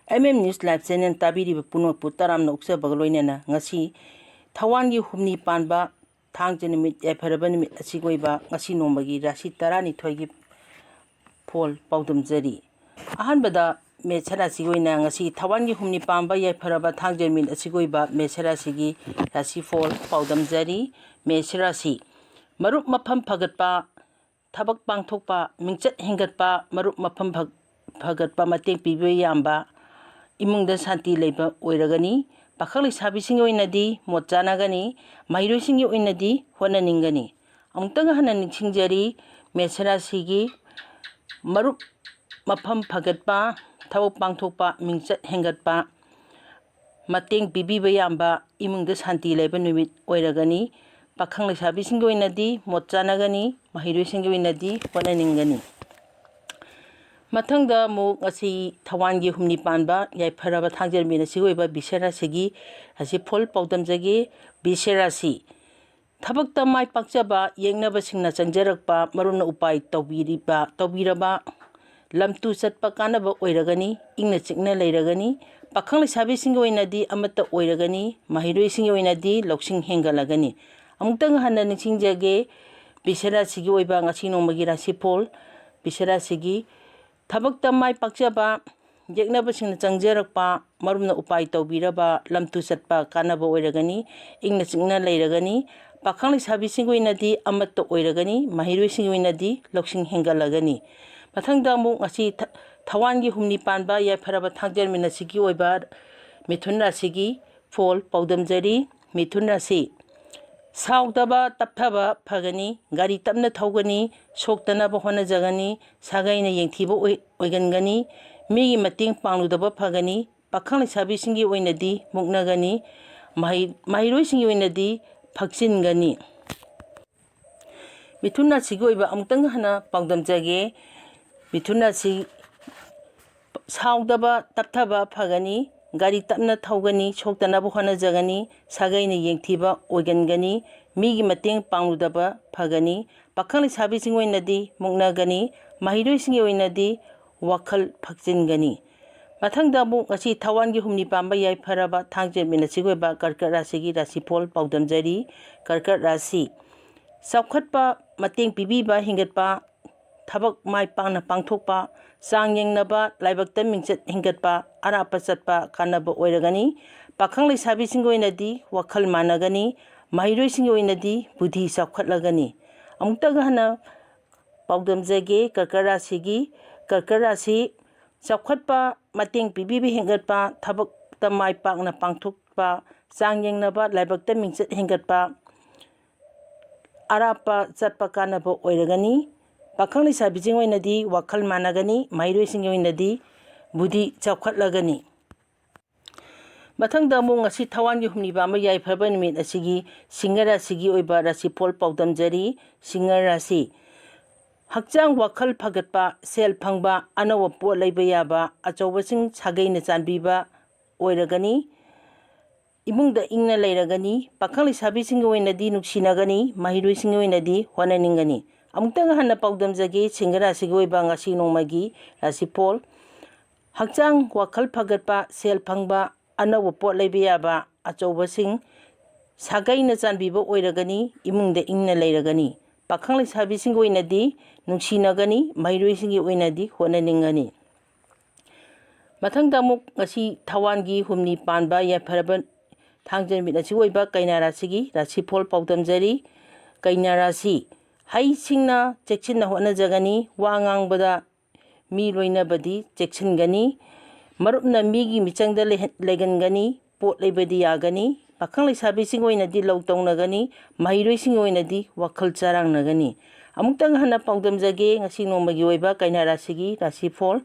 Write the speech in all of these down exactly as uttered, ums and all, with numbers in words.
M M news live channel ꯇꯥꯕꯤꯔꯤꯕ ꯄꯨꯝꯅꯃꯛꯄꯨ ꯇꯔꯥꯝꯅ ꯑꯣꯛꯆꯕꯒ ꯂꯣꯏꯅꯅ ꯉꯁꯤ ꯊꯋꯥꯟꯒꯤ ꯍꯨꯝꯅꯤ ꯄꯥꯟꯕ ꯊꯥꯡꯖ ꯅꯨꯃꯤꯠ, ꯌꯥꯏꯐꯔꯕ ꯅꯨꯃꯤꯠ ꯑꯁꯤꯒꯤ ꯑꯣꯏꯕ ꯉꯁꯤ ꯅꯣꯡꯃꯒꯤ ꯔꯥꯁꯤ ꯇꯔꯥꯅꯤꯊꯣꯏꯒꯤ ꯐꯣꯜ ꯄꯥꯎꯗꯝꯖꯔꯤ꯫ ꯑꯍꯥꯟꯕꯗ ꯃꯦꯁ ꯔꯥꯁꯤꯒꯤ ꯑꯣꯏꯅ ꯉꯁꯤ ꯊꯋꯥꯟꯒꯤ ꯍꯨꯝꯅꯤ ꯄꯥꯟꯕ ꯌꯥꯏꯐꯔꯕ ꯊꯥꯡꯖ ꯅꯨꯃꯤꯠ ꯑꯁꯤꯒꯤ ꯑꯣꯏꯕ ꯃꯦꯁ ꯔꯥꯁꯤꯒꯤ ꯔꯥꯁꯤ ꯐꯣꯜ ꯄꯥꯎꯗꯝꯖꯔꯤ꯫ ꯃꯦꯁ ꯔꯥꯁꯤ: ꯃꯔꯨꯞ ꯃꯐꯝ ꯐꯒꯠꯄ, ꯊꯕꯛ ꯄꯥꯡꯊꯣꯛꯄ, ꯃꯤꯡꯆꯠ ꯍꯦꯟꯒꯠꯄ, ꯃꯔꯨꯞ ꯃꯐꯝ ꯐ-, ꯐꯒꯠꯄ, ꯃꯇꯦꯡ ꯄꯤꯕ ꯌꯥꯝꯕ, ꯏꯃꯨꯡꯗ ꯁꯥꯟꯇꯤ ꯂꯩꯕ ꯑꯣꯏꯔꯒꯅꯤ꯫ ꯄꯥꯈꯪ ꯂꯩꯁꯥꯕꯤꯁꯤꯡꯒꯤ ꯑꯣꯏꯅꯗꯤ ꯃꯣꯠ ꯆꯥꯟꯅꯒꯅꯤ꯫ ꯃꯍꯩꯔꯣꯏꯁꯤꯡꯒꯤ ꯑꯣꯏꯅꯗꯤ ꯍꯣꯠꯅꯅꯤꯡꯒꯅꯤ꯫ ꯑꯃꯨꯛꯇꯪ ꯍꯟꯅ ꯅꯤꯡꯁꯤꯡꯖꯔꯤ, ꯃꯦꯁ ꯔꯥꯁꯤꯒꯤ ꯃꯔꯨꯞ ꯃꯐꯝ ꯐꯒꯠꯄ, ꯊꯕꯛ ꯄꯥꯡꯊꯣꯛꯄ, ꯃꯤꯡꯆꯠ ꯍꯦꯟꯒꯠꯄ, ꯃꯇꯦꯡ ꯄꯤꯕꯤꯕ ꯌꯥꯝꯕ, ꯏꯃꯨꯡꯗ ꯁꯥꯟꯇꯤ ꯂꯩꯕ ꯅꯨꯃꯤꯠ ꯑꯣꯏꯔꯒꯅꯤ꯫ ꯄꯥꯈꯪ ꯂꯩꯁꯥꯕꯤꯁꯤꯡꯒꯤ ꯑꯣꯏꯅꯗꯤ ꯃꯣꯠ ꯆꯥꯟꯅꯒꯅꯤ, ꯃꯍꯩꯔꯣꯏꯁꯤꯡꯒꯤ ꯑꯣꯏꯅꯗꯤ ꯍꯣꯠꯅꯅꯤꯡꯒꯅꯤ꯫ ꯃꯊꯪꯗ ꯑꯃꯨꯛ ꯉꯁꯤ ꯊꯋꯥꯟꯒꯤ ꯍꯨꯝꯅꯤ ꯄꯥꯟꯕ ꯌꯥꯏꯐꯔꯕ ꯊꯥꯡꯖ ꯅꯨꯃꯤꯠ ꯑꯁꯤꯒꯤ ꯑꯣꯏꯕ ꯕꯤꯁꯦ ꯔꯥꯁꯤꯒꯤ ꯑꯁꯤ ꯐꯣꯜ ꯄꯥꯎꯗꯝꯖꯒꯦ꯫ ꯕꯤꯁꯦ ꯔꯥꯁꯤ: ꯊꯕꯛꯇ ꯃꯥꯏ ꯄꯥꯛꯆꯕ, ꯌꯦꯛꯅꯕꯁꯤꯡꯅ ꯆꯪꯖꯔꯛꯄ, ꯃꯔꯨꯞꯅ ꯎꯄꯥꯏ ꯇꯧꯕꯤꯔꯤꯕ, ꯇꯧꯕꯤꯔꯕ, ꯂꯝ ꯇꯨ ꯆꯠꯄ ꯀꯥꯟꯅꯕ ꯑꯣꯏꯔꯒꯅꯤ, ꯏꯪꯅ ꯆꯤꯛꯅ ꯂꯩꯔꯒꯅꯤ꯫ ꯄꯥꯈꯪ ꯂꯩꯁꯥꯕꯤꯁꯤꯡꯒꯤ ꯑꯣꯏꯅꯗꯤ ꯑꯃꯠꯇ ꯑꯣꯏꯔꯒꯅꯤ, ꯃꯍꯩꯔꯣꯏꯁꯤꯡꯒꯤ ꯑꯣꯏꯅꯗꯤ ꯂꯧꯁꯤꯡ ꯍꯦꯟꯒꯠꯂꯒꯅꯤ꯫ ꯑꯃꯨꯛꯇꯪ ꯍꯟꯅ ꯅꯤꯡꯁꯤꯡꯖꯒꯦ, ꯕꯤꯁꯦ ꯔꯥꯁꯤꯒꯤ ꯑꯣꯏꯕ ꯉꯁꯤ ꯅꯣꯡꯃꯒꯤ ꯔꯥꯁꯤꯐꯣꯜ꯫ ꯕꯤꯁꯦ ꯔꯥꯁꯤꯒꯤ ꯊꯕꯛꯇ ꯃꯥꯏ ꯄꯥꯛꯆꯕ, ꯌꯦꯛꯅꯕꯁꯤꯡꯅ ꯆꯪꯖꯔꯛꯄ, ꯃꯔꯨꯞꯅ ꯎꯄꯥꯏ ꯇꯧꯕꯤꯔꯕ, ꯂꯝ ꯇꯨ ꯆꯠꯄ ꯀꯥꯟꯅꯕ ꯑꯣꯏꯔꯒꯅꯤ, ꯏꯪꯅ ꯆꯤꯛꯅ ꯂꯩꯔꯒꯅꯤ꯫ ꯄꯥꯈꯪ ꯂꯩꯁꯥꯕꯤꯁꯤꯡꯒꯤ ꯑꯣꯏꯅꯗꯤ ꯑꯃꯠꯇ ꯑꯣꯏꯔꯒꯅꯤ, ꯃꯍꯩꯔꯣꯏꯁꯤꯡꯒꯤ ꯑꯣꯏꯅꯗꯤ ꯂꯧꯁꯤꯡ ꯍꯦꯟꯒꯠꯂꯒꯅꯤ꯫ ꯃꯊꯪꯗ ꯑꯃꯨꯛ ꯉꯁꯤ ꯊ-, ꯊꯋꯥꯟꯒꯤ ꯍꯨꯝꯅꯤ ꯄꯥꯟꯕ ꯌꯥꯏꯐꯔꯕ ꯊꯥꯡꯖ ꯅꯨꯃꯤꯠ ꯑꯁꯤꯒꯤ ꯑꯣꯏꯕ ꯃꯤꯊꯨꯟ ꯔꯥꯁꯤꯒꯤ ꯐꯣꯜ ꯄꯥꯎꯗꯝꯖꯔꯤ꯫ ꯃꯤꯊꯨꯟ ꯔꯥꯁꯤ: ꯁꯥꯎꯗꯕ, ꯇꯞꯊꯕ ꯐꯒꯅꯤ, ꯒꯥꯔꯤ ꯇꯞꯅ ꯊꯧꯒꯅꯤ, ꯁꯣꯛꯇꯅꯕ ꯍꯣꯠꯅꯖꯒꯅꯤ, ꯁꯥꯒꯩꯅ ꯌꯦꯡꯊꯤꯕ ꯑꯣꯏ-, ꯑꯣꯏꯒꯟꯒꯅꯤ, ꯃꯤꯒꯤ ꯃꯇꯦꯡ ꯄꯥꯡꯂꯨꯗꯕ ꯐꯒꯅꯤ, ꯄꯥꯈꯪ ꯂꯩꯁꯥꯕꯤꯁꯤꯡꯒꯤ ꯑꯣꯏꯅꯗꯤ ꯃꯨꯛꯅꯒꯅꯤ, ꯃꯍꯩ-, ꯃꯍꯩꯔꯣꯏꯁꯤꯡꯒꯤ ꯑꯣꯏꯅꯗꯤ ꯐꯛꯆꯤꯟꯒꯅꯤ꯫ ꯃꯤꯊꯨꯟ ꯔꯥꯁꯤꯒꯤ ꯑꯣꯏꯕ ꯑꯃꯨꯛꯇꯪ ꯍꯟꯅ ꯄꯥꯎꯗꯝꯖꯒꯦ꯫ ꯃꯤꯊꯨꯟ ꯔꯥꯁꯤ: ꯁꯥꯎꯗꯕ, ꯇꯞꯊꯕ ꯐꯒꯅꯤ, ꯒꯥꯔꯤ ꯇꯞꯅ ꯊꯧꯒꯅꯤ, ꯁꯣꯛꯇꯅꯕ ꯍꯣꯠꯅꯖꯒꯅꯤ, ꯁꯥꯒꯩꯅ ꯌꯦꯡꯊꯤꯕ ꯑꯣꯏꯒꯟꯒꯅꯤ, ꯃꯤꯒꯤ ꯃꯇꯦꯡ ꯄꯥꯡꯂꯨꯗꯕ ꯐꯒꯅꯤ, ꯄꯥꯈꯪ ꯂꯩꯁꯥꯕꯤꯁꯤꯡꯒꯤ ꯑꯣꯏꯅꯗꯤ ꯃꯨꯛꯅꯒꯅꯤ, ꯃꯍꯩꯔꯣꯏꯁꯤꯡꯒꯤ ꯑꯣꯏꯅꯗꯤ ꯋꯥꯈꯜ ꯐꯛꯆꯤꯟꯒꯅꯤ꯫ ꯃꯊꯪꯗ ꯑꯃꯨꯛ ꯉꯁꯤ ꯊꯋꯥꯟꯒꯤ ꯍꯨꯝꯅꯤ ꯄꯥꯟꯕ ꯌꯥꯏꯐꯔꯕ ꯊꯥꯡꯖ ꯅꯨꯃꯤꯠ ꯑꯁꯤꯒꯤ ꯑꯣꯏꯕ ꯀꯔꯀꯠ ꯔꯥꯁꯤꯒꯤ ꯔꯥꯁꯤꯐꯣꯜ ꯄꯥꯎꯗꯝꯖꯔꯤ꯫ ꯀꯔꯀꯠ ꯔꯥꯁꯤ: ꯆꯥꯎꯈꯠꯄ, ꯃꯇꯦꯡ ꯄꯤꯕꯤꯕ ꯍꯦꯟꯒꯠꯄ, ꯊꯕꯛ ꯃꯥꯏ ꯄꯥꯛꯅ ꯄꯥꯡꯊꯣꯛꯄ, ꯆꯥꯡ ꯌꯦꯡꯅꯕ, ꯂꯥꯏꯕꯛꯇ ꯃꯤꯡꯆꯠ ꯍꯦꯟꯒꯠꯄ, ꯑꯔꯥꯞꯄ ꯆꯠꯄ ꯀꯥꯟꯅꯕ ꯑꯣꯏꯔꯒꯅꯤ꯫ ꯄꯥꯈꯪ ꯂꯩꯁꯥꯕꯤꯁꯤꯡꯒꯤ ꯑꯣꯏꯅꯗꯤ ꯋꯥꯈꯜ ꯃꯥꯟꯅꯒꯅꯤ꯫ ꯃꯍꯩꯔꯣꯏꯁꯤꯡꯒꯤ ꯑꯣꯏꯅꯗꯤ ꯕꯨꯙꯤ ꯆꯥꯎꯈꯠꯂꯒꯅꯤ꯫ ꯑꯃꯨꯛꯇꯒ ꯍꯟꯅ ꯄꯥꯎꯗꯝꯖꯒꯦ ꯀꯔꯀꯠ ꯔꯥꯁꯤꯒꯤ꯫ ꯀꯔꯀꯠ ꯔꯥꯁꯤ: ꯆꯥꯎꯈꯠꯄ, ꯃꯇꯦꯡ ꯄꯤꯕꯤꯕ ꯍꯦꯟꯒꯠꯄ, ꯊꯕꯛꯇ ꯃꯥꯏ ꯄꯥꯛꯅ ꯄꯥꯡꯊꯣꯛꯄ, ꯆꯥꯡ ꯌꯦꯡꯅꯕ, ꯂꯥꯏꯕꯛꯇ ꯃꯤꯡꯆꯠ ꯍꯦꯟꯒꯠꯄ, ꯑꯔꯥꯞꯄ ꯆꯠꯄ ꯀꯥꯟꯅꯕ ꯑꯣꯏꯔꯒꯅꯤ꯫ ꯄꯥꯈꯪ ꯂꯩꯁꯥꯕꯤꯁꯤꯡ ꯑꯣꯏꯅꯗꯤ ꯋꯥꯈꯜ ꯃꯥꯟꯅꯒꯅꯤ, ꯃꯍꯩꯔꯣꯏꯁꯤꯡꯒꯤ ꯑꯣꯏꯅꯗꯤ ꯕꯨꯙꯤ ꯆꯥꯎꯈꯠꯂꯒꯅꯤ꯫ ꯃꯊꯪꯗ ꯑꯃꯨꯛ ꯉꯁꯤ ꯊꯋꯥꯟꯒꯤ ꯍꯨꯝꯅꯤ ꯄꯥꯟꯕ ꯌꯥꯏꯐꯔꯕ ꯅꯨꯃꯤꯠ ꯑꯁꯤꯒꯤ ꯁꯤꯡꯍ ꯔꯥꯁꯤꯒꯤ ꯑꯣꯏꯕ ꯔꯥꯁꯤꯐꯣꯜ ꯄꯥꯎꯗꯝꯖꯔꯤ꯫ ꯁꯤꯡꯍ ꯔꯥꯁꯤ: ꯍꯛꯆꯥꯡ ꯋꯥꯈꯜ ꯐꯒꯠꯄ, ꯁꯦꯜ ꯐꯪꯕ, ꯑꯅꯧꯕ ꯄꯣꯠ ꯂꯩꯕ ꯌꯥꯕ, ꯑꯆꯧꯕꯁꯤꯡ ꯁꯥꯒꯩꯅ ꯆꯥꯟꯕꯤꯕ ꯑꯣꯏꯔꯒꯅꯤ꯫ ꯏꯃꯨꯡꯗ ꯏꯪꯅ ꯂꯩꯔꯒꯅꯤ꯫ ꯄꯥꯈꯪ ꯂꯩꯁꯥꯕꯤꯁꯤꯡꯒꯤ ꯑꯣꯏꯅꯗꯤ ꯅꯨꯡꯁꯤꯅꯒꯅꯤ, ꯃꯍꯩꯔꯣꯏꯁꯤꯡꯒꯤ ꯑꯣꯏꯅꯗꯤ ꯍꯣꯠꯅꯅꯤꯡꯒꯅꯤ꯫ ꯑꯃꯨꯛꯇꯪ ꯍꯟꯅ ꯄꯥꯎꯗꯝꯖꯒꯦ, ꯁꯤꯡꯍ ꯔꯥꯁꯤꯒꯤ ꯑꯣꯏꯕ ꯉꯁꯤ ꯅꯣꯡꯃꯒꯤ ꯔꯥꯁꯤꯐꯣꯜ꯫ ꯍꯛꯆꯥꯡ ꯋꯥꯈꯜ ꯐꯒꯠꯄ, ꯁꯦꯜ ꯐꯪꯕ, ꯑꯅꯧꯕ ꯄꯣꯠ ꯂꯩꯕ ꯌꯥꯕ, ꯑꯆꯧꯕꯁꯤꯡ ꯁꯥꯒꯩꯅ ꯆꯥꯟꯕꯤꯕ ꯑꯣꯏꯔꯒꯅꯤ꯫ ꯏꯃꯨꯡꯗ ꯏꯪꯅ ꯂꯩꯔꯒꯅꯤ꯫ ꯄꯥꯈꯪ ꯂꯩꯁꯥꯕꯤꯁꯤꯡꯒꯤ ꯑꯣꯏꯅꯗꯤ ꯅꯨꯡꯁꯤꯅꯒꯅꯤ, ꯃꯍꯩꯔꯣꯏꯁꯤꯡꯒꯤ ꯑꯣꯏꯅꯗꯤ ꯍꯣꯠꯅꯅꯤꯡꯒꯅꯤ꯫ ꯃꯊꯪꯗ ꯑꯃꯨꯛ ꯉꯁꯤ ꯊꯋꯥꯟꯒꯤ ꯍꯨꯝꯅꯤ ꯄꯥꯟꯕ ꯌꯥꯏꯐꯔꯕ ꯊꯥꯡꯖ ꯅꯨꯃꯤꯠ ꯑꯁꯤ ꯑꯣꯏꯕ ꯀꯩꯅꯥ ꯔꯥꯁꯤꯒꯤ ꯔꯥꯁꯤꯐꯣꯜ ꯄꯥꯎꯗꯝꯖꯔꯤ꯫ ꯀꯩꯅꯥ ꯔꯥꯁꯤ: ꯍꯩꯁꯤꯡꯅ ꯆꯦꯛꯁꯤꯟꯅ ꯍꯣꯠꯅꯖꯒꯅꯤ꯫ ꯋꯥ ꯉꯥꯡꯕꯗ ꯃꯤ ꯂꯣꯏꯅꯕꯗꯤ ꯆꯦꯛꯁꯤꯟꯒꯅꯤ꯫ ꯃꯔꯨꯞꯅ ꯃꯤꯒꯤ ꯃꯤꯆꯪꯗ ꯂꯩꯍꯟ-, ꯂꯩꯒꯟꯒꯅꯤ꯫ ꯄꯣꯠ ꯂꯩꯕꯗꯤ ꯌꯥꯒꯅꯤ꯫ ꯄꯥꯈꯪ ꯂꯩꯁꯥꯕꯤꯁꯤꯡꯒꯤ ꯑꯣꯏꯅꯗꯤ ꯂꯧ ꯇꯧꯅꯒꯅꯤ꯫ ꯃꯍꯩꯔꯣꯏꯁꯤꯡꯒꯤ ꯑꯣꯏꯅꯗꯤ ꯋꯥꯈꯜ ꯆꯔꯥꯡꯅꯒꯅꯤ꯫ ꯑꯃꯨꯛꯇꯪ ꯍꯟꯅ ꯄꯥꯎꯗꯝꯖꯒꯦ ꯉꯁꯤ ꯅꯣꯡꯃꯒꯤ ꯑꯣꯏꯕ ꯀꯩꯅꯥ ꯔꯥꯁꯤꯒꯤ ꯔꯥꯁꯤꯐꯣꯜ꯫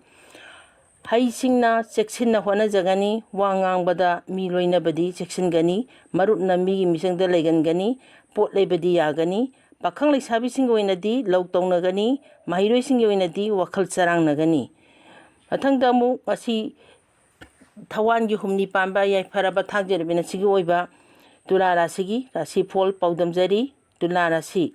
ꯍꯩꯁꯤꯡꯅ ꯆꯦꯛꯁꯤꯟꯅ ꯍꯣꯠꯅꯖꯒꯅꯤ꯫ ꯋꯥ ꯉꯥꯡꯕꯗ ꯃꯤ ꯂꯣꯏꯅꯕꯗꯤ ꯆꯦꯛꯁꯤꯟꯒꯅꯤ꯫ ꯃꯔꯨꯞꯅ ꯃꯤꯒꯤ ꯃꯤꯆꯪꯗ ꯂꯩꯒꯟꯒꯅꯤ꯫ ꯄꯣꯠ ꯂꯩꯕꯗꯤ ꯌꯥꯒꯅꯤ꯫ ꯄꯥꯈꯪ ꯂꯩꯁꯥꯕꯤꯁꯤꯡꯒꯤ ꯑꯣꯏꯅꯗꯤ ꯂꯧ ꯇꯧꯅꯒꯅꯤ꯫ ꯃꯍꯩꯔꯣꯏꯁꯤꯡꯒꯤ ꯑꯣꯏꯅꯗꯤ ꯋꯥꯈꯜ ꯆꯔꯥꯡꯅꯒꯅꯤ꯫ ꯃꯊꯪꯗ ꯑꯃꯨꯛ ꯉꯁꯤ ꯊꯋꯥꯟꯒꯤ ꯍꯨꯝꯅꯤ ꯄꯥꯟꯕ ꯌꯥꯏꯐꯔꯕ ꯊꯥꯡꯖ ꯅꯨꯃꯤꯠ ꯑꯁꯤꯒꯤ ꯑꯣꯏꯕ ꯇꯨꯂꯥ ꯔꯥꯁꯤꯒꯤ ꯔꯥꯁꯤꯐꯣꯜ ꯄꯥꯎꯗꯝꯖꯔꯤ꯫ ꯇꯨꯂꯥ ꯔꯥꯁꯤ: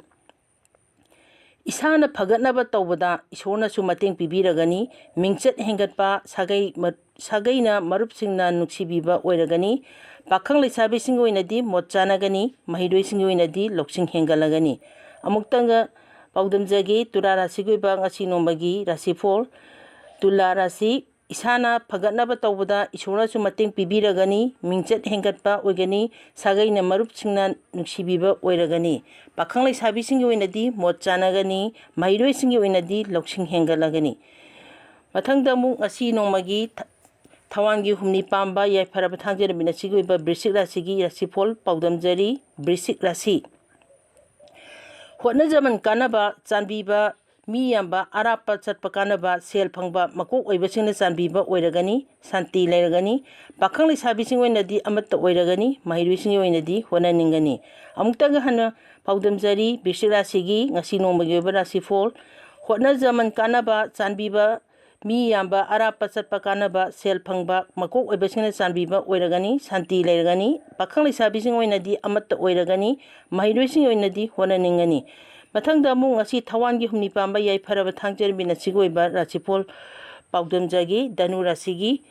ꯏꯁꯥꯅ ꯐꯒꯠꯅꯕ ꯇꯧꯕꯗ ꯏꯁꯣꯔꯅꯁꯨ ꯃꯇꯦꯡ ꯄꯤꯕꯤꯔꯒꯅꯤ꯫ ꯃꯤꯡꯆꯠ ꯍꯦꯟꯒꯠꯄ, ꯁꯥꯒꯩ ꯃ-, ꯁꯥꯒꯩꯅ ꯃꯔꯨꯞꯁꯤꯡꯅ ꯅꯨꯡꯁꯤꯕꯤꯕ ꯑꯣꯏꯔꯒꯅꯤ꯫ ꯄꯥꯈꯪ ꯂꯩꯁꯥꯕꯤꯁꯤꯡꯒꯤ ꯑꯣꯏꯅꯗꯤ ꯃꯣꯠ ꯆꯥꯟꯅꯒꯅꯤ꯫ ꯃꯍꯩꯔꯣꯏꯁꯤꯡꯒꯤ ꯑꯣꯏꯅꯗꯤ ꯂꯧꯁꯤꯡ ꯍꯦꯟꯒꯠꯂꯒꯅꯤ꯫ ꯑꯃꯨꯛꯇꯪꯒ ꯄꯥꯎꯗꯝꯖꯒꯦ, ꯇꯨꯂꯥ ꯔꯥꯁꯤꯒꯤ ꯑꯣꯏꯕ ꯉꯁꯤ ꯅꯣꯡꯃꯒꯤ ꯔꯥꯁꯤꯐꯣꯜ꯫ ꯇꯨꯂꯥ ꯔꯥꯁꯤ, ꯏꯁꯥꯅ ꯐꯒꯠꯅꯕ ꯇꯧꯕꯗ ꯏꯁꯣꯔꯅꯁꯨ ꯃꯇꯦꯡ ꯄꯤꯕꯤꯔꯒꯅꯤ꯫ ꯃꯤꯡꯆꯠ ꯍꯦꯟꯒꯠꯄ ꯑꯣꯏꯒꯅꯤ꯫ ꯁꯥꯒꯩꯅ ꯃꯔꯨꯞꯁꯤꯡꯅ ꯅꯨꯡꯁꯤꯕꯤꯕ ꯑꯣꯏꯔꯒꯅꯤ꯫ ꯄꯥꯈꯪ ꯂꯩꯁꯥꯕꯤꯁꯤꯡꯒꯤ ꯑꯣꯏꯅꯗꯤ ꯃꯣꯠ ꯆꯥꯟꯅꯒꯅꯤ꯫ ꯃꯍꯩꯔꯣꯏꯁꯤꯡꯒꯤ ꯑꯣꯏꯅꯗꯤ ꯂꯧꯁꯤꯡ ꯍꯦꯟꯒꯠꯂꯒꯅꯤ꯫ ꯃꯊꯪꯗ ꯑꯃꯨꯛ ꯉꯁꯤ ꯅꯣꯡꯃꯒꯤ ꯊ-, ꯊꯋꯥꯟꯒꯤ ꯍꯨꯝꯅꯤ ꯄꯥꯟꯕ ꯌꯥꯏꯐꯔꯕ ꯊꯥꯡꯖ ꯅꯨꯃꯤꯠ ꯑꯁꯤꯒꯤ ꯑꯣꯏꯕ ꯕ꯭ꯔꯤꯁꯤꯛ ꯔꯥꯁꯤꯒꯤ ꯔꯥꯁꯤꯐꯣꯜ ꯄꯥꯎꯗꯝꯖꯔꯤ꯫ ꯕ꯭ꯔꯤꯁꯤꯛ ꯔꯥꯁꯤ꯫ ꯍꯣꯠꯅꯖꯃꯟ ꯀꯥꯟꯅꯕ, ꯆꯥꯟꯕꯤꯕ, ꯃꯤ ꯌꯥꯝꯕ, ꯑꯔꯥꯞꯄ ꯆꯠꯄ ꯀꯥꯟꯅꯕ, ꯁꯦꯜ ꯐꯪꯕ, ꯃꯀꯣꯛ ꯑꯣꯏꯕꯁꯤꯡꯅ ꯆꯥꯟꯕꯤꯕ ꯑꯣꯏꯔꯒꯅꯤ꯫ ꯁꯥꯟꯇꯤ ꯂꯩꯔꯒꯅꯤ꯫ ꯄꯥꯈꯪ ꯂꯩꯁꯥꯕꯤꯁꯤꯡ ꯑꯣꯏꯅꯗꯤ ꯑꯃꯠꯇ ꯑꯣꯏꯔꯒꯅꯤ꯫ ꯃꯍꯩꯔꯣꯏꯁꯤꯡꯒꯤ ꯑꯣꯏꯅꯗꯤ ꯍꯣꯠꯅꯅꯤꯡꯒꯅꯤ꯫ ꯑꯃꯨꯛꯇꯪꯒ ꯍꯟꯅ ꯄꯥꯎꯗꯝꯖꯔꯤ, ꯕ꯭ꯔꯤꯁꯤꯛ ꯔꯥꯁꯤꯒꯤ ꯉꯁꯤ ꯅꯣꯡꯃꯒꯤ ꯑꯣꯏꯕ ꯔꯥꯁꯤꯐꯣꯜ꯫ ꯍꯣꯠꯅꯖꯃꯟ ꯀꯥꯟꯅꯕ, ꯆꯥꯟꯕꯤꯕ, ꯃꯤ ꯌꯥꯝꯕ, ꯑꯔꯥꯞꯄ ꯆꯠꯄ ꯀꯥꯟꯅꯕ, ꯁꯦꯜ ꯐꯪꯕ, ꯃꯀꯣꯛ ꯑꯣꯏꯕꯁꯤꯡꯅ ꯆꯥꯟꯕꯤꯕ ꯑꯣꯏꯔꯒꯅꯤ꯫ ꯁꯥꯟꯇꯤ ꯂꯩꯔꯒꯅꯤ꯫ ꯄꯥꯈꯪ ꯂꯩꯁꯥꯕꯤꯁꯤꯡ ꯑꯣꯏꯅꯗꯤ ꯑꯃꯠꯇ ꯑꯣꯏꯔꯒꯅꯤ꯫ ꯃꯍꯩꯔꯣꯏꯁꯤꯡ ꯑꯣꯏꯅꯗꯤ ꯍꯣꯠꯅꯅꯤꯡꯒꯅꯤ꯫ ꯃꯊꯪꯗ ꯑꯃꯨꯛ ꯉꯁꯤ ꯊꯋꯥꯟꯒꯤ ꯍꯨꯝꯅꯤ ꯄꯥꯟꯕ ꯌꯥꯏꯐꯔꯕ ꯊꯥꯡꯖ ꯅꯨꯃꯤꯠ ꯑꯁꯤꯒꯤ ꯑꯣꯏꯕ ꯔꯥꯁꯤꯐꯣꯜ ꯄꯥꯎꯗꯝꯖꯒꯦ꯫ ꯙꯅꯨ ꯔꯥꯁꯤꯒꯤ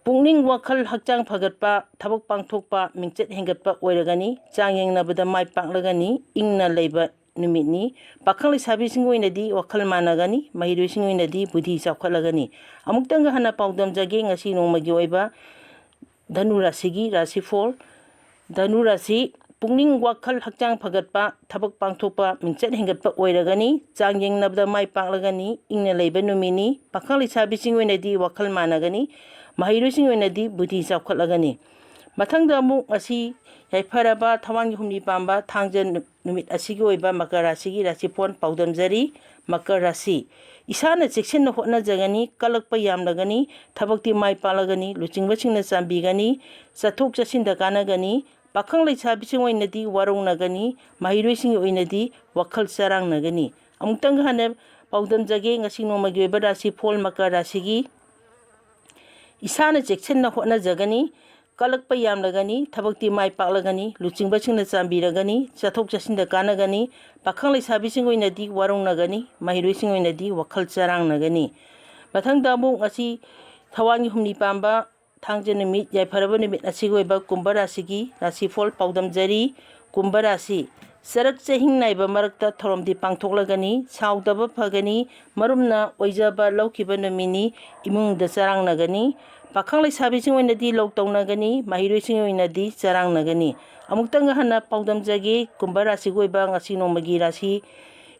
ꯄꯨꯛꯅꯤꯡ, ꯋꯥꯈꯜ, ꯍꯛꯆꯥꯡ ꯐꯒꯠꯄ, ꯊꯕꯛ ꯄꯥꯡꯊꯣꯛꯄ, ꯃꯤꯡꯆꯠ ꯍꯦꯟꯒꯠꯄ ꯑꯣꯏꯔꯒꯅꯤ꯫ ꯆꯥꯡ ꯌꯦꯡꯅꯕꯗ ꯃꯥꯏ ꯄꯥꯛꯂꯒꯅꯤ꯫ ꯏꯪꯅ ꯂꯩꯕ ꯅꯨꯃꯤꯠꯅꯤ꯫ ꯄꯥꯈꯪ ꯂꯩꯁꯥꯕꯤꯁꯤꯡ ꯑꯣꯏꯅꯗꯤ ꯋꯥꯈꯜ ꯃꯥꯟꯅꯒꯅꯤ꯫ ꯃꯍꯩꯔꯣꯏꯁꯤꯡ ꯑꯣꯏꯅꯗꯤ ꯕꯨꯙꯤ ꯆꯥꯎꯈꯠꯂꯒꯅꯤ꯫ ꯑꯃꯨꯛꯇꯪꯒ ꯍꯟꯅ ꯄꯥꯎꯗꯝꯖꯒꯦ ꯉꯁꯤ ꯅꯣꯡꯃꯒꯤ ꯑꯣꯏꯕ ꯙꯅꯨ ꯔꯥꯁꯤꯒꯤ ꯔꯥꯁꯤꯐꯣꯜ꯫ ꯙꯅꯨ ꯔꯥꯁꯤ, ꯄꯨꯛꯅꯤꯡ, ꯋꯥꯈꯜ, ꯍꯛꯆꯥꯡ ꯐꯒꯠꯄ, ꯊꯕꯛ ꯄꯥꯡꯊꯣꯛꯄ, ꯃꯤꯡꯆꯠ ꯍꯦꯟꯒꯠꯄ ꯑꯣꯏꯔꯒꯅꯤ꯫ ꯆꯥꯡ ꯌꯦꯡꯅꯕꯗ ꯃꯥꯏ ꯄꯥꯛꯂꯒꯅꯤ꯫ ꯏꯪꯅ ꯂꯩꯕ ꯅꯨꯃꯤꯠꯅꯤ꯫ ꯄꯥꯈꯪ ꯂꯩꯁꯥꯕꯤꯁꯤꯡ ꯑꯣꯏꯅꯗꯤ ꯋꯥꯈꯜ ꯃꯥꯟꯅꯒꯅꯤ꯫ ꯃꯍꯩꯔꯣꯏꯁꯤꯡ ꯑꯣꯏꯅꯗꯤ ꯕꯨꯙꯤ ꯆꯥꯎꯈꯠꯂꯒꯅꯤ꯫ ꯃꯊꯪꯗ ꯑꯃꯨꯛ ꯉꯁꯤ ꯌꯥꯏꯐꯔꯕ ꯊꯋꯥꯟꯒꯤ ꯍꯨꯝꯅꯤ ꯄꯥꯟꯕ ꯊꯥꯡꯖ ꯅꯨ-, ꯅꯨꯃꯤꯠ ꯑꯁꯤꯒꯤ ꯑꯣꯏꯕ ꯃꯀꯔ ꯔꯥꯁꯤꯒꯤ ꯔꯥꯁꯤꯐꯣꯜ ꯄꯥꯎꯗꯝꯖꯔꯤ꯫ ꯃꯀꯔ ꯔꯥꯁꯤ, ꯏꯁꯥꯅ ꯆꯦꯛꯁꯤꯟꯅ ꯍꯣꯠꯅꯖꯒꯅꯤ꯫ ꯀꯜꯂꯛꯄ ꯌꯥꯝꯂꯒꯅꯤ꯫ ꯊꯕꯛꯇꯤ ꯃꯥꯏ ꯄꯥꯛꯂꯒꯅꯤ꯫ ꯂꯨꯆꯤꯡꯕꯁꯤꯡꯅ ꯆꯥꯟꯕꯤꯒꯅꯤ꯫ ꯆꯠꯊꯣꯛ ꯆꯠꯁꯤꯟꯗ ꯀꯥꯟꯅꯒꯅꯤ꯫ ꯄꯥꯈꯪ ꯂꯩꯁꯥꯕꯤꯁꯤꯡ ꯑꯣꯏꯅꯗꯤ ꯋꯥꯔꯧꯅꯒꯅꯤ꯫ ꯃꯍꯩꯔꯣꯏꯁꯤꯡꯒꯤ ꯑꯣꯏꯅꯗꯤ ꯋꯥꯈꯜ ꯆꯔꯥꯡꯅꯒꯅꯤ꯫ ꯑꯃꯨꯛꯇꯪ ꯍꯟꯅ ꯄꯥꯎꯗꯝꯖꯒꯦ ꯉꯁꯤ ꯅꯣꯡꯃꯒꯤ ꯑꯣꯏꯕ ꯔꯥꯁꯤꯐꯣꯜ ꯃꯀꯔ ꯔꯥꯁꯤꯒꯤ꯫ ꯏꯁꯥꯅ ꯆꯦꯛꯁꯤꯟꯅ ꯍꯣꯠꯅꯖꯒꯅꯤ꯫ ꯀꯜꯂꯛꯄ ꯌꯥꯝꯂꯒꯅꯤ, ꯊꯕꯛꯇꯤ ꯃꯥꯏ ꯄꯥꯛꯂꯒꯅꯤ, ꯂꯨꯆꯤꯡꯕꯁꯤꯡꯅ ꯆꯥꯟꯕꯤꯔꯒꯅꯤ, ꯆꯠꯊꯣꯛ ꯆꯠꯁꯤꯟꯗ ꯀꯥꯟꯅꯒꯅꯤ, ꯄꯥꯈꯪ ꯂꯩꯁꯥꯕꯤꯁꯤꯡ ꯑꯣꯏꯅꯗꯤ ꯋꯥꯔꯧꯅꯒꯅꯤ, ꯃꯍꯩꯔꯣꯏꯁꯤꯡ ꯑꯣꯏꯅꯗꯤ ꯋꯥꯈꯜ ꯆꯔꯥꯡꯅꯒꯅꯤ꯫ ꯃꯊꯪꯗ ꯑꯃꯨꯛ ꯉꯁꯤ ꯊꯋꯥꯟꯒꯤ ꯍꯨꯝꯅꯤ ꯄꯥꯟꯕ ꯊꯥꯡꯖ ꯅꯨꯃꯤꯠ, ꯌꯥꯏꯐꯔꯕ ꯅꯨꯃꯤꯠ ꯑꯁꯤꯒꯤ ꯑꯣꯏꯕ ꯀꯨꯝꯚ ꯔꯥꯁꯤꯒꯤ ꯔꯥꯁꯤꯐꯣꯜ ꯄꯥꯎꯗꯝꯖꯔꯤ꯫ ꯀꯨꯝꯚ ꯔꯥꯁꯤ, ꯆꯔꯛ ꯆꯍꯤꯡ ꯅꯥꯏꯕ ꯃꯔꯛꯇ ꯊꯧꯔꯝꯗꯤ ꯄꯥꯡꯊꯣꯛꯂꯒꯅꯤ, ꯁꯥꯎꯗꯕ ꯐꯒꯅꯤ, ꯃꯔꯨꯞꯅ ꯑꯣꯏꯖꯕ ꯂꯧꯈꯤꯕ ꯅꯨꯃꯤꯠꯅꯤ, ꯏꯃꯨꯡꯗ ꯆꯔꯥꯡꯅꯒꯅꯤ, ꯄꯥꯈꯪ ꯂꯩꯁꯥꯕꯤꯁꯤꯡ ꯑꯣꯏꯅꯗꯤ ꯂꯧ ꯇꯧꯅꯒꯅꯤ, ꯃꯍꯩꯔꯣꯏꯁꯤꯡ ꯑꯣꯏꯅꯗꯤ ꯆꯔꯥꯡꯅꯒꯅꯤ꯫ ꯑꯃꯨꯛꯇꯪꯒ ꯍꯟꯅ ꯄꯥꯎꯗꯝꯖꯒꯦ, ꯀꯨꯝꯚ ꯔꯥꯁꯤꯒꯤ ꯑꯣꯏꯕ ꯉꯁꯤ ꯅꯣꯡꯃꯒꯤ ꯔꯥꯁꯤ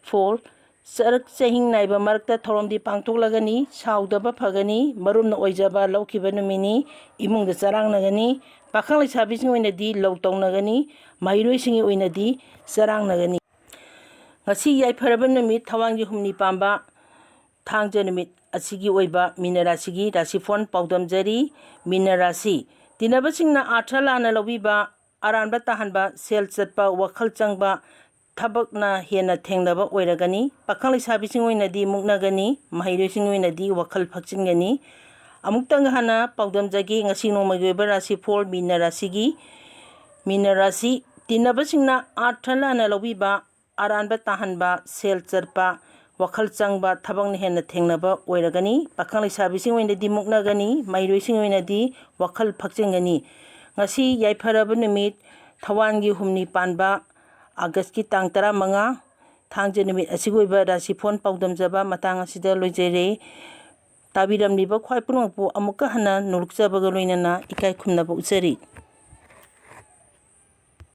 ꯐꯣꯜ꯫ ꯆꯔꯛ ꯆꯍꯤꯡ ꯅꯥꯏꯕ ꯃꯔꯛꯇ ꯊꯧꯔꯝꯗꯤ ꯄꯥꯡꯊꯣꯛꯂꯒꯅꯤ, ꯁꯥꯎꯗꯕ ꯐꯒꯅꯤ, ꯃꯔꯨꯞꯅ ꯑꯣꯏꯖꯕ ꯂꯧꯈꯤꯕ ꯅꯨꯃꯤꯠꯅꯤ, ꯏꯃꯨꯡꯗ ꯆꯔꯥꯡꯅꯒꯅꯤ, ꯄꯥꯈꯪ ꯂꯩꯁꯥꯕꯤꯁꯤꯡ ꯑꯣꯏꯅꯗꯤ ꯂꯧ ꯇꯧꯅꯒꯅꯤ, ꯃꯍꯩꯔꯣꯏꯁꯤꯡꯒꯤ ꯑꯣꯏꯅꯗꯤ ꯆꯔꯥꯡꯅꯒꯅꯤ꯫ ꯉꯁꯤ ꯌꯥꯏꯐꯔꯕ ꯅꯨꯃꯤꯠ, ꯊꯋꯥꯟꯒꯤ ꯍꯨꯝꯅꯤ ꯄꯥꯟꯕ ꯊꯥꯡꯖ ꯅꯨꯃꯤꯠ ꯑꯁꯤꯒꯤ ꯑꯣꯏꯕ ꯃꯤꯅ ꯔꯥꯁꯤꯒꯤ ꯔꯥꯁꯤꯐꯣꯟ ꯄꯥꯎꯗꯝꯖꯔꯤ꯫ ꯃꯤꯅ ꯔꯥꯁꯤ, ꯇꯤꯟꯅꯕꯁꯤꯡꯅ ꯑꯥꯔꯊ ꯂꯥꯟꯅ ꯂꯧꯕꯤꯕ, ꯑꯔꯥꯟꯕ ꯇꯥꯍꯟꯕ, ꯁꯦꯜ ꯆꯠꯄ, ꯋꯥꯈꯜ ꯆꯪꯕ ꯊꯕꯛꯅ ꯍꯦꯟꯅ ꯊꯦꯡꯅꯕ ꯑꯣꯏꯔꯒꯅꯤ꯫ ꯄꯥꯈꯪ ꯂꯩꯁꯥꯕꯤꯁꯤꯡ ꯑꯣꯏꯅꯗꯤ ꯃꯨꯛꯅꯒꯅꯤ, ꯃꯍꯩꯔꯣꯏꯁꯤꯡ ꯑꯣꯏꯅꯗꯤ ꯋꯥꯈꯜ ꯐꯛꯆꯤꯟꯒꯅꯤ꯫ ꯑꯃꯨꯛꯇꯪ ꯍꯥꯟꯅ ꯄꯥꯎꯗꯝꯖꯒꯦ, ꯉꯁꯤ ꯅꯣꯡꯃꯒꯤ ꯑꯣꯏꯕ ꯔꯥꯁꯤꯐꯣꯜ ꯃꯤꯅ ꯔꯥꯁꯤꯒꯤ꯫ ꯃꯤꯅ ꯔꯥꯁꯤ, ꯇꯤꯟꯅꯕꯁꯤꯡꯅ ꯑꯥꯔꯊ ꯂꯥꯟꯅ ꯂꯧꯕꯤꯕ, ꯑꯔꯥꯟꯕ ꯇꯥꯍꯟꯕ, ꯁꯦꯜ ꯆꯠꯄ, ꯋꯥꯈꯜ ꯆꯪꯕ ꯊꯕꯛꯅ ꯍꯦꯟꯅ ꯊꯦꯡꯅꯕ ꯑꯣꯏꯔꯒꯅꯤ꯫ ꯄꯥꯈꯪ ꯂꯩꯁꯥꯕꯤꯁꯤꯡ ꯑꯣꯏꯅꯗꯤ ꯃꯨꯛꯅꯒꯅꯤ, ꯃꯍꯩꯔꯣꯏꯁꯤꯡ ꯑꯣꯏꯅꯗꯤ ꯋꯥꯈꯜ ꯐꯛꯆꯤꯟꯒꯅꯤ꯫ ꯉꯁꯤ ꯌꯥꯏꯐꯔꯕ ꯅꯨꯃꯤꯠ, ꯊꯋꯥꯟꯒꯤ ꯍꯨꯝꯅꯤ ꯄꯥꯟꯕ ꯑꯥꯒꯁꯀꯤ ꯇꯥꯡ ꯇꯔꯥꯃꯉꯥ, ꯊꯥꯡꯖ ꯅꯨꯃꯤꯠ ꯑꯁꯤꯒꯤ ꯑꯣꯏꯕ ꯔꯥꯁꯤꯐꯣꯟ ꯄꯥꯎꯗꯝꯖꯕ ꯃꯇꯥꯡ ꯑꯁꯤꯗ ꯂꯣꯏꯖꯔꯦ꯫ ꯇꯥꯕꯤꯔꯝꯂꯤꯕ ꯈ꯭ꯋꯥꯏ ꯄꯨꯝꯅꯃꯛꯄꯨ ꯑꯃꯨꯛꯀ ꯍꯟꯅ ꯅꯣꯂꯨꯛꯆꯕꯒ ꯂꯣꯏꯅꯅ ꯏꯀꯥꯏ ꯈꯨꯝꯅꯕ ꯎꯠꯆꯔꯤ꯫